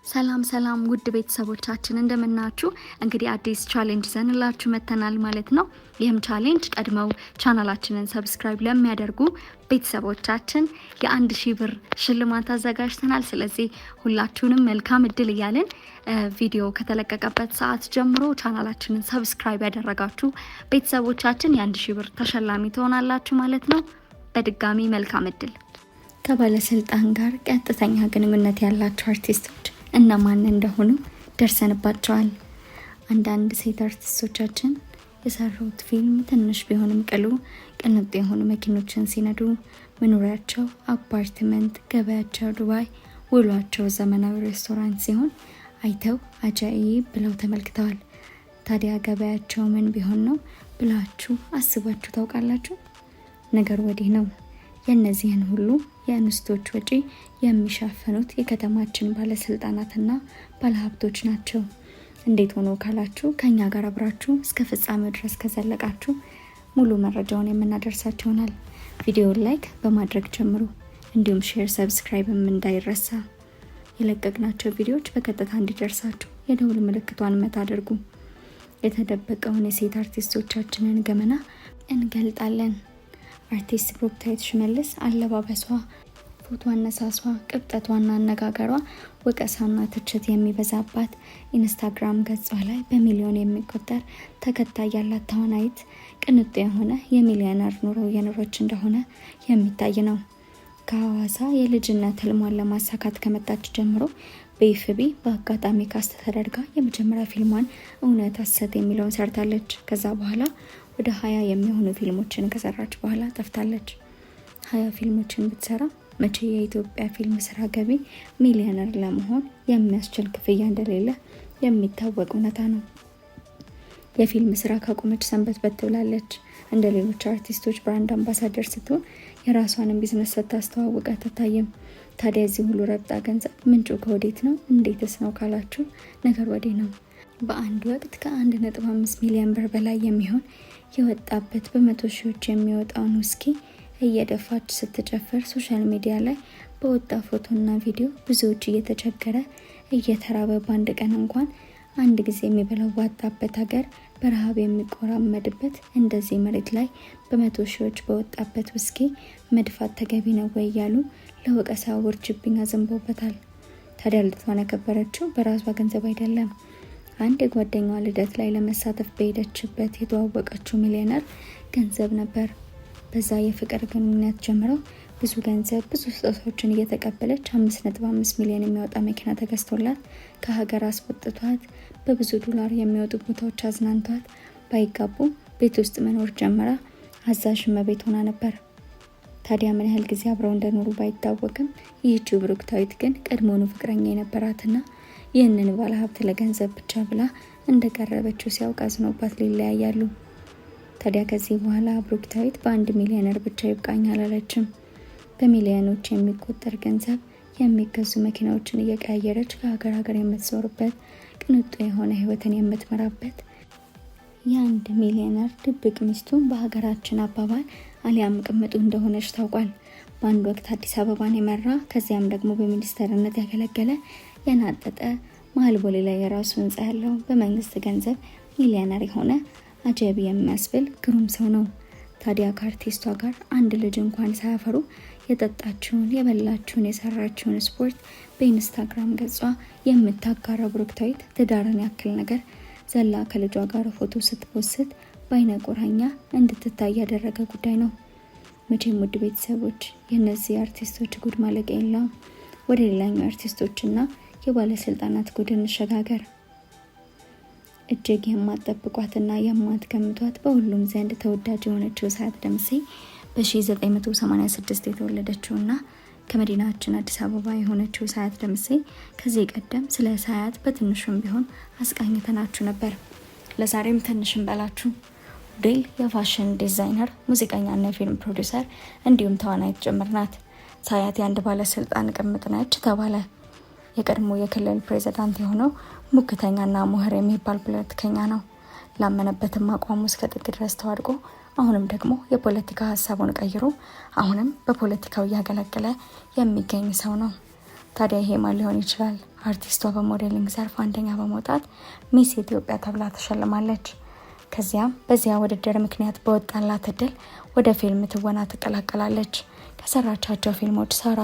ሰላም ሰላም ውድ ቤተሰቦቻችን፣ እንደምናችሁ። እንግዲህ አዲስ challenge ይዘንላችሁ መተናል ማለት ነው። ይህም challenge ቀድመው ቻናላችንን subscribe ለሚያደርጉ ቤተሰቦቻችን የ1000 ብር ሽልማት አዘጋጅተናል። ስለዚህ ሁላችሁንም መልካም እድል እያልን ቪዲዮ ከተለቀቀበት ሰዓት ጀምሮ ቻናላችንን subscribe ያደረጋችሁ ቤተሰቦቻችን የ1000 ብር ተሸላሚ ትሆናላችሁ ማለት ነው። በድጋሚ መልካም እድል። ከባለስልጣን ጋር ቀጥተኛ ግንኙነት ያላቸው አርቲስቶች እነማን እንደሆኑ ደርሰንባቸዋል። አንዳንድ ሴት አርቲስቶቻችን የሰሩት ፊልም ትንሽ ቢሆንም ቅሉ ቅንጡ የሆኑ መኪኖችን ሲነዱ፣ መኖሪያቸው አፓርትመንት፣ ገበያቸው ዱባይ፣ ውሏቸው ዘመናዊ ሬስቶራንት ሲሆን አይተው አጃኢብ ብለው ተመልክተዋል። ታዲያ ገበያቸው ምን ቢሆን ነው ብላችሁ አስባችሁ ታውቃላችሁ? ነገሩ ወዲህ ነው። የእነዚህን ሁሉ የእንስቶች ወጪ የሚሸፍኑት የከተማችን ባለስልጣናትና ባለሀብቶች ናቸው። እንዴት ሆኖ ካላችሁ ከኛ ጋር አብራችሁ እስከ ፍጻሜው ድረስ ከዘለቃችሁ ሙሉ መረጃውን የምናደርሳችሁ ይሆናል። ቪዲዮውን like በማድረግ ጀምሩ። እንዲሁም share፣ subscribe ም እንዳይረሳ። የለቀቅናቸው ቪዲዮዎች በቀጥታ እንዲደርሳችሁ የደውል ምልክቷን መታ አድርጉ። የተደበቀውን የሴት አርቲስቶቻችንን ገመና እንገልጣለን። አርቲስት ብሩክታዊት ሽመልስ አለባበሷ፣ ፎቶ አነሳሷ፣ ቅብጠቷና አነጋገሯ ወቀሳና ትችት የሚበዛባት፣ ኢንስታግራም ገጿ ላይ በሚሊዮን የሚቆጠር ተከታይ ያላት ተዋናይት ቅንጡ የሆነ የሚሊዮነር ኑሮ እየኖረች እንደሆነ የሚታይ ነው። ከሐዋሳ የልጅነት ህልሟን ለማሳካት ከመጣች ጀምሮ በ FB በአጋጣሚ cast ተደርጋ የመጀመሪያ ፊልሟን እውነት ሐሰት የሚለውን ሰርታለች። ከዛ በኋላ ወደ 20 የሚሆኑ ፊልሞችን ከሰራች በኋላ ጠፍታለች። 20 ፊልሞችን ብትሰራ መቼ የኢትዮጵያ ፊልም ስራ ገቢ ሚሊዮነር ለመሆን የሚያስችል ክፍያ እንደሌለ የሚታወቅ እውነታ ነው። የፊልም ስራ ካቆመች ሰንበትበት ብላለች። እንደ ሌሎች አርቲስቶች brand ambassador ስትሆን የራሷንም ቢዝነስ ስታስተዋውቅ አትታይም። ታዲያ የዚህ ሁሉ ረብጣ ገንዘብ ምንጩ ከወዴት ነው? እንዴትስ ነው ካላችሁ ነገር ወዲህ ነው። በአንድ ወቅት ከ1.5 ሚሊዮን ብር በላይ የሚሆን የወጣበት በመቶ ሺዎች የሚወጣውን ውስኪ እየደፋች ስትጨፍር social media ላይ በወጣ ፎቶና ቪዲዮ ብዙዎች እየተቸገረ፣ እየተራበ፣ በአንድ ቀን እንኳን አንድ ጊዜ የሚበላው ባጣበት ሀገር፣ በረሃብ የሚቆራመድበት እንደዚህ መሬት ላይ በመቶ ሺዎች በወጣበት ውስኪ መድፋት ተገቢ ነው ወይ እያሉ ለወቀሳ ውርጅብኝ አዘንበውበታል። ታዲያ ልደቷን ያከበረችው በራሷ ገንዘብ አይደለም። አንድ የጓደኛዋ ልደት ላይ ለመሳተፍ በሄደችበት የተዋወቀችው ሚሊዮነር ገንዘብ ነበር። በዛ የፍቅር ግንኙነት ጀምረው ብዙ ገንዘብ፣ ብዙ ስጦታዎችን እየተቀበለች 5.5 ሚሊዮን የሚያወጣ መኪና ተገዝቶላት፣ ከሀገር አስወጥቷት፣ በብዙ ዶላር የሚወጡ ቦታዎች አዝናንቷት፣ ባይጋቡ ቤት ውስጥ መኖር ጀምራ አዛዥ እመቤት ሆና ነበር። ታዲያ ምን ያህል ጊዜ አብረው እንደኖሩ ባይታወቅም ይህችው ብሩክታዊት ግን ቀድሞውኑ ፍቅረኛ የነበራትና ይህንን ባለሀብት ለገንዘብ ብቻ ብላ እንደቀረበችው ሲያውቅ አዝኖባት ሊለያያሉ። ታዲያ ከዚህ በኋላ ብሩክታዊት በአንድ ሚሊዮነር ብቻ ይብቃኝ አላለችም። በሚሊዮኖች የሚቆጠር ገንዘብ የሚገዙ መኪናዎችን እየቀያየረች ከሀገር ሀገር የምትዞርበት፣ ቅንጡ የሆነ ህይወትን የምትመራበት የአንድ ሚሊዮነር ድብቅ ሚስቱ፣ በሀገራችን አባባል አሊያም ቅምጡ እንደሆነች ታውቋል። በአንድ ወቅት አዲስ አበባን የመራ፣ ከዚያም ደግሞ በሚኒስተርነት ያገለገለ፣ የናጠጠ፣ መሀል ቦሌ ላይ የራሱ ህንፃ ያለው፣ በመንግስት ገንዘብ ሚሊዮነር የሆነ አጀብ የሚያስብል ግሩም ሰው ነው። ታዲያ ከአርቲስቷ ጋር አንድ ልጅ እንኳን ሳያፈሩ የጠጣችውን፣ የበላችውን፣ የሰራችውን ስፖርት በኢንስታግራም ገጿ የምታጋራው ብሩክታዊት ትዳርን ያክል ነገር ዘላ ከልጇ ጋር ፎቶ ስት post በአይነ ቁራኛ እንድትታይ ያደረገ ጉዳይ ነው። መቼም ውድ ቤተሰቦች፣ የእነዚህ አርቲስቶች ጉድ ማለቂያ የለውም። ወደ ሌላኛው አርቲስቶችና የባለስልጣናት ጉድ እንሸጋገር። እጅግ የማትጠብቋትና የማትገምቷት፣ በሁሉም ዘንድ ተወዳጅ የሆነችው ሳያት ደምሴ፣ በ1986 የተወለደችውና ከመዲናችን አዲስ አበባ የሆነችው ሳያት ደምሴ፣ ከዚህ ቀደም ስለ ሳያት በትንሹም ቢሆን አስቃኝተናችሁ ነበር። ለዛሬም ትንሽ እንበላችሁ። ሞዴል፣ የ fashion designer፣ ሙዚቀኛና የፊልም ፕሮዲውሰር እንዲሁም ተዋናይት ጭምር ናት። ሳያት የአንድ ባለስልጣን ቅምጥ ነች ተባለ። የቀድሞ የክልል ፕሬዚዳንት የሆነው ሙክተኛና ምሁር የሚባል ፖለቲከኛ ነው። ላመነበትም አቋሙ እስከ ጥግ ድረስ ተዋድቆ አሁንም ደግሞ የፖለቲካ ሀሳቡን ቀይሮ አሁንም በፖለቲካው እያገለገለ የሚገኝ ሰው ነው። ታዲያ ይሄ ማን ሊሆን ይችላል? አርቲስቷ በ modeling ዘርፍ አንደኛ በመውጣት ሚስ ኢትዮጵያ ተብላ ተሸልማለች። ከዚያም በዚያ ውድድር ምክንያት በወጣላት እድል ወደ ፊልም ትወና ትቀላቀላለች። ከሰራቻቸው ፊልሞች ሳራ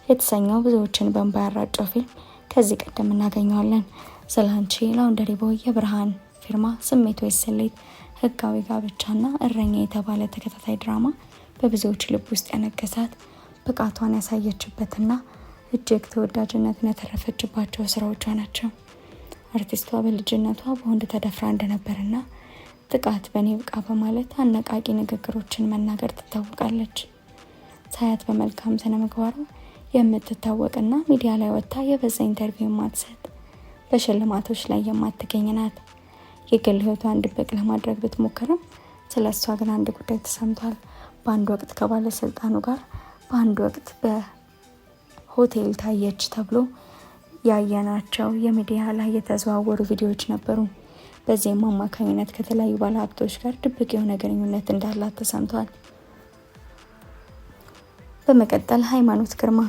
የተሰኘው ብዙዎችን በእንባ ያራጨው ፊልም ከዚህ ቀደም እናገኘዋለን። ስላንቺ፣ Laundry Boy፣ የብርሃን ፊርማ፣ ስሜት ወይስ ስሌት፣ ህጋዊ ጋብቻና እረኛ የተባለ ተከታታይ ድራማ በብዙዎች ልብ ውስጥ ያነገሳት ብቃቷን ያሳየችበትና እጅግ ተወዳጅነትን ያተረፈችባቸው ስራዎቿ ናቸው። አርቲስቷ በልጅነቷ በወንድ ተደፍራ እንደነበርና ጥቃት በእኔ ብቃ በማለት አነቃቂ ንግግሮችን መናገር ትታወቃለች። ሳያት በመልካም ስነ ምግባሯ የምትታወቅና ሚዲያ ላይ ወጥታ የበዛ interview የማትሰጥ፣ በሽልማቶች ላይ የማትገኝ ናት። የግል ህይወቷን ድብቅ ለማድረግ ብትሞክርም ስለ እሷ ግን አንድ ጉዳይ ተሰምቷል። በአንድ ወቅት ከባለስልጣኑ ጋር በአንድ ወቅት በሆቴል ታየች ተብሎ ያየናቸው የሚዲያ ላይ የተዘዋወሩ ቪዲዮዎች ነበሩ። በዚህም አማካኝነት ከተለያዩ ባለሀብቶች ጋር ድብቅ የሆነ ግንኙነት እንዳላት ተሰምቷል። በመቀጠል ሃይማኖት ግርማ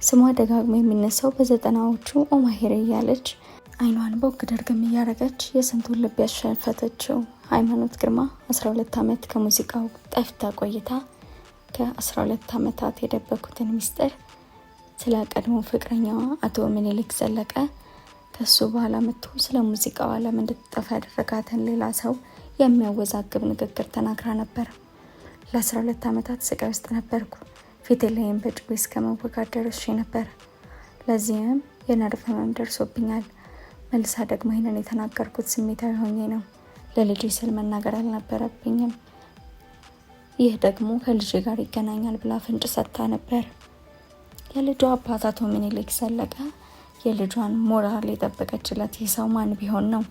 ስሟ ደጋግሞ የሚነሳው በ90ዎቹ ኦማሄሬ እያለች አይኗን ቦግ ደርግም እያደረገች የስንቱን ልብ ያሸፈተችው ሃይማኖት ግርማ 12 ዓመት ከሙዚቃው ጠፍታ ቆይታ ከ12 ዓመታት የደበኩትን ሚስጥር ስለ ቀድሞ ፍቅረኛዋ አቶ ምኒልክ ዘለቀ ከሱ በኋላ መጥቶ ስለ ሙዚቃው ዓለም እንድትጠፋ ያደረጋትን ሌላ ሰው የሚያወዛግብ ንግግር ተናግራ ነበር። ለ12 ዓመታት ስቃይ ውስጥ ነበርኩ። ፊቴ ላይም በጩቤ እስከ መወጋት ደርሼ ነበር። ለዚህም የነርቭ ህመም ደርሶብኛል። መልሳ ደግሞ ይህንን የተናገርኩት ስሜታዊ ሆኜ ነው። ለልጄ ስል መናገር አልነበረብኝም። ይህ ደግሞ ከልጄ ጋር ይገናኛል ብላ ፍንጭ ሰጥታ ነበር። የልጇ አባት አቶ ምኒልክ ዘለቀ የልጇን ሞራል የጠበቀችለት ይህ ሰው ማን ቢሆን ነው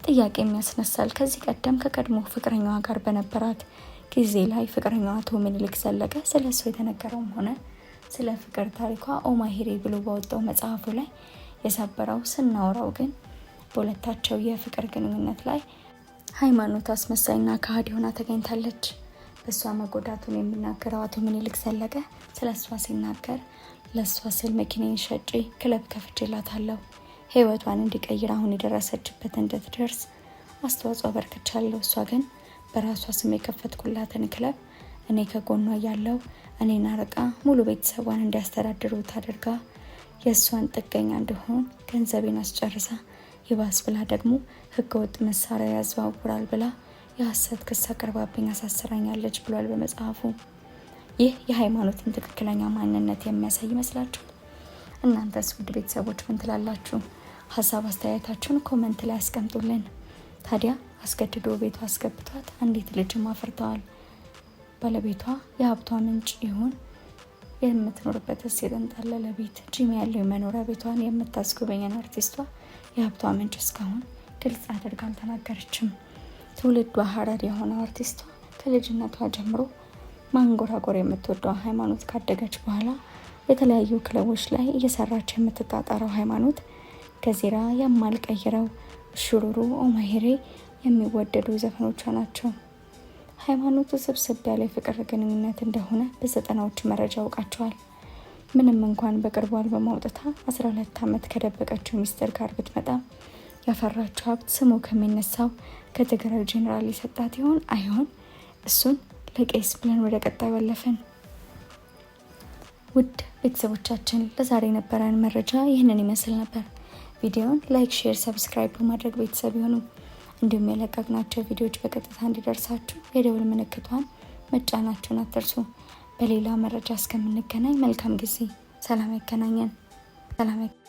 ጥያቄ የሚያስነሳል። ከዚህ ቀደም ከቀድሞ ፍቅረኛዋ ጋር በነበራት ጊዜ ላይ ፍቅረኛዋ አቶ ምኒልክ ዘለቀ ስለ እሱ የተነገረውም ሆነ ስለ ፍቅር ታሪኳ ኦማሂሬ ብሎ ባወጣው መጽሐፉ ላይ የሰበረው ስናወራው ግን በሁለታቸው የፍቅር ግንኙነት ላይ ሃይማኖት አስመሳይና ከሃዲ ሆና ተገኝታለች። በእሷ መጎዳቱን የሚናገረው አቶ ምኒልክ ዘለቀ ስለ እሷ ሲናገር ለእሷ ስል መኪናዬን ሸጬ ክለብ ከፍቼላታለሁ፣ ህይወቷን እንዲቀይር አሁን የደረሰችበት እንድትደርስ አስተዋጽኦ አበርክቻለሁ። እሷ ግን በራሷ ስም የከፈትኩላትን ክለብ እኔ ከጎኗ ያለው እኔን አርቃ ሙሉ ቤተሰቧን እንዲያስተዳድሩ ታደርጋ የእሷን ጥገኛ እንድሆን ገንዘቤን አስጨርሳ ይባስ ብላ ደግሞ ህገወጥ መሳሪያ ያዘዋውራል ብላ የሀሰት ክስ አቅርባብኝ አሳስራኛለች ብሏል በመጽሐፉ። ይህ የሃይማኖትን ትክክለኛ ማንነት የሚያሳይ ይመስላችኋል? እናንተስ ውድ ቤተሰቦች ምን ትላላችሁ? ሀሳብ አስተያየታችሁን comment ላይ አስቀምጡልን። ታዲያ አስገድዶ ቤቷ አስገብቷት አንዲት ልጅም አፍርተዋል። ባለቤቷ የሀብቷ ምንጭ ይሁን የምትኖርበት የተንጣለለ ቤት ጂም ያለው የመኖሪያ ቤቷን የምታስጎበኘን አርቲስቷ የሀብቷ ምንጭ እስካሁን ግልጽ አድርጋ አልተናገረችም። ትውልዷ ሀረር የሆነው አርቲስቷ ከልጅነቷ ጀምሮ ማንጎራጎር የምትወደው ሃይማኖት ካደገች በኋላ የተለያዩ ክለቦች ላይ እየሰራች የምትጣጣረው ሃይማኖት ከዚራ የማልቀይረው፣ ሹሩሩ፣ ኦማሄሬ የሚወደዱ ዘፈኖቿ ናቸው። ሃይማኖቱ ስብስብ ያለ የፍቅር ግንኙነት እንደሆነ በ90ዎቹ መረጃ አውቃቸዋል። ምንም እንኳን በቅርቡ አልበም አውጥታ 12 ዓመት ከደበቀችው ሚስጥር ጋር ብትመጣም ያፈራችው ሀብት ስሙ ከሚነሳው ከትግራዩ ጄኔራል የሰጣት ይሆን አይሆን? እሱን ለቄስ ብለን ወደ ቀጣዩ አለፍን። ውድ ቤተሰቦቻችን ለዛሬ የነበረን መረጃ ይህንን ይመስል ነበር። ቪዲዮን like፣ share፣ subscribe በማድረግ ቤተሰብ ይሁኑ። እንዲሁም የለቀቅናቸው ቪዲዮዎች በቀጥታ እንዲደርሳችሁ የደውል ምልክቷን መጫናችሁን አትርሱ። በሌላ መረጃ እስከምንገናኝ መልካም ጊዜ። ሰላም ያገናኘን። ሰላም።